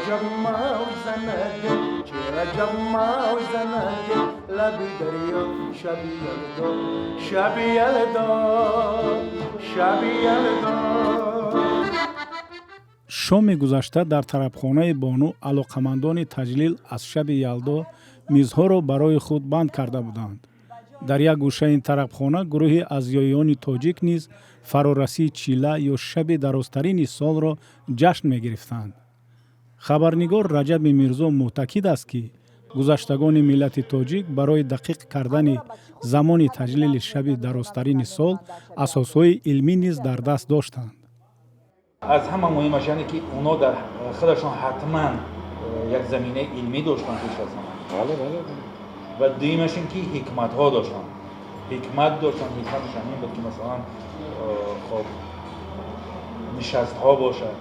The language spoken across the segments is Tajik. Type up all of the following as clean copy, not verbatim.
عجب موج زند دل، چه عجب موج زند دل لب دریا شب یلدا، شب یلدا، شب یلدا. Шоми гузашта дар тарабхонаи «Бону» алоқамандони таҷлил аз шаби Ялдо мизҳоро барои худ банд карда буданд. Дар як гӯшаи ин тарабхона гурӯҳе аз зиёиёни тоҷик низ фарорасии чила ё шаби дарозтарини солро ҷашн мегирифтанд. Хабарнигор Раҷаби Мирзо муътақид аст, ки гузаштагони миллати тоҷик барои дақиқ кардани замони таҷлили шаби дарозтарини сол асосҳои илмӣ низ дар даст доштанд. Аз ҳама муҳимаш, яъне ки онҳо дар худашон ҳатман як заминаи илмӣ доштанд пеш аз ҳама ва дуюмаш ин ки ҳикматҳо доштанд, ҳикмат доштанд. Ҳикматаш ҳамин буд, ки масалан, хоб, нишастҳо бошад,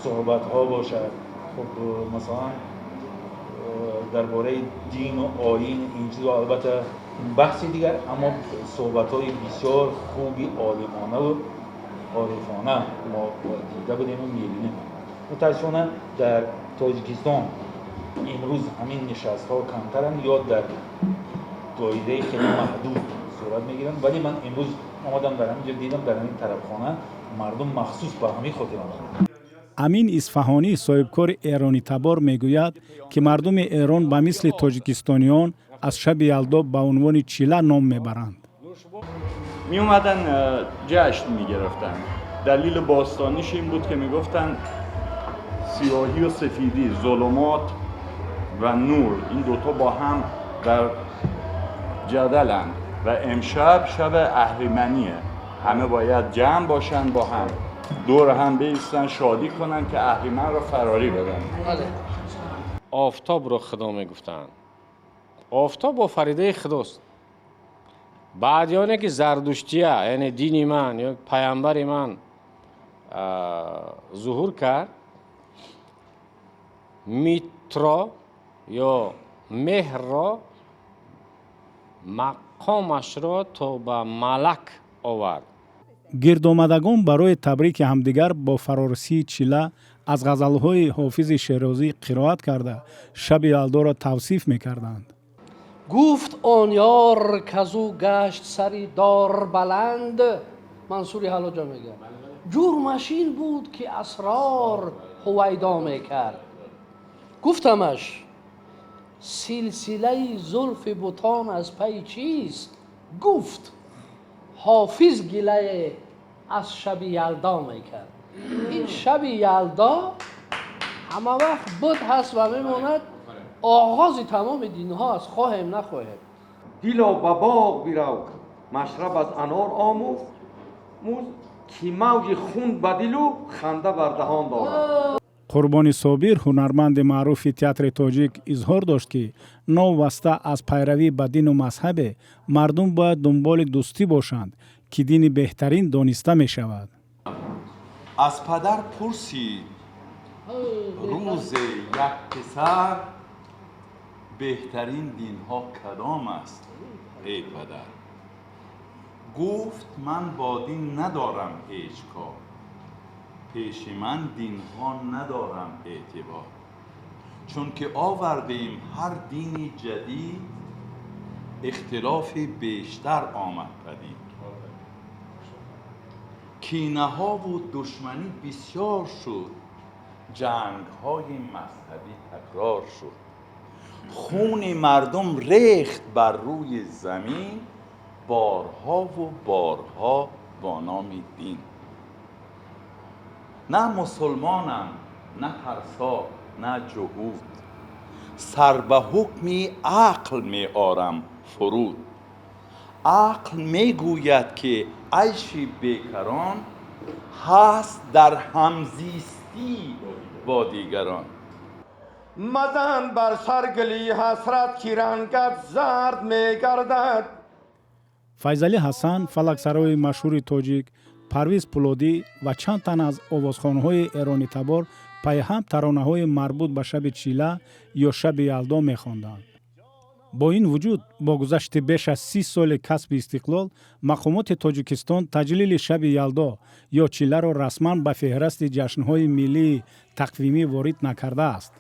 суҳбатҳо бошад, хуб, масалан, дар бораи дину оин, ин чизо, албатта, баҳси дигар, аммо суҳбатҳои бисёр хуби олимонаву орифона мо дида будему мебинем. Мутаассифона, дар Тоҷикистон имрӯз ҳамин нишастҳо камтаранд ё дар доираи хеле маҳдуд сурат мегиранд. Вале ман имрӯз омадам, дар ҳамин ҷо дидам, дар ҳамин тарабхона мардум махсус ба ҳамин хотир омаданд. Амин Исфаҳонӣ, соҳибкори эронитабор, мегӯяд, ки мардуми Эрон ба мисли тоҷикистониён аз шаби Ялдо ба унвони чила ном мебаранд. می اومدن جشن میگرفتن. دلیل باستانیش این بود که میگفتن سیاهی و سفیدی، ظلمات و نور، این دوتا با هم در جدلن و امشب شب اهریمنیه، همه باید جمع باشن، با هم دور هم بایستن، شادی کنن که اهریمن رو فراری بدن. Офтобро худо мегуфтанд. Офтоб офаридаи худост. Баъди оне ки зардуштия, яъне дини ман ё паямбари ман зуҳур кард, Митро ё Меҳрро мақомашро то ба малак овард. Гирдомадагон барои табрики ҳамдигар бо фарорасии чила аз ғазалҳои Ҳофизи Шерозӣ қироат карда, шаби Ялдоро тавсиф мекарданд. Гуфт он ёр, казу гашт сари дор баланд, Мансури Ҳалоҷа мегӯяд, ҷурмаш ин буд, ки асрор ҳувайдо мекард. Гуфтамаш, силсилаи зулфи бутон аз пайи чист? Гуфт, Ҳофиз гилае аз шаби Ялдо мекард. Ин шаби Ялдо ҳама вақт буд, ҳаст ва мемонад. Оғози тамоми динҳо аст, хоҳем нахоҳем. Дило, ба боғ бирав, машраб аз анор омӯз, мӯз ки мавҷи хун ба дилу ханда бар даҳон дорад. Қурбони Собир, ҳунарманди маъруфи театри тоҷик, изҳор дошт, ки новобаста аз пайравӣ ба дину мазҳабе мардум бояд дунболи дӯстӣ бошанд, ки дини беҳтарин дониста мешавад. Аз падар пурсид рӯзе як писар: беҳтарин динҳо кадом аст, эй падар? Гуфт: ман бо дин надорам ҳеҷ кор, пеши ман динҳо надорам эътибор, чунки овардем ҳар дини ҷадид, ихтилофи бештар омад падид, кинаҳову душманӣ бисёр шуд, ҷангҳои мазҳабӣ такрор шуд, хуни мардум рехт бар рӯи замин борҳову борҳо бо номи дин. На мусулмонам, на тарсо, на ҷуҳуд, сар ба ҳукми ақл меорам фуруд. Ақл мегӯяд, ки айши бекарон ҳаст дар ҳамзистӣ бо дигарон. Мазан бар сар гили ҳасрат, ки рангат зард мегардад. Файзалӣ Ҳасан, фалаксарои машҳури тоҷик, Парвиз Пулодӣ ва чанд тан аз овозхонҳои эронитабор пайҳам таронаҳои марбут ба шаби чила ё шаби Ялдо мехонданд. Бо ин вуҷуд, бо гузашти беш аз 30 соли касби истиқлол, мақомоти Тоҷикистон таҷлили шаби Ялдо ё Чиларо расман ба феҳрасти ҷашнҳои миллии тақвимӣ ворид накардааст.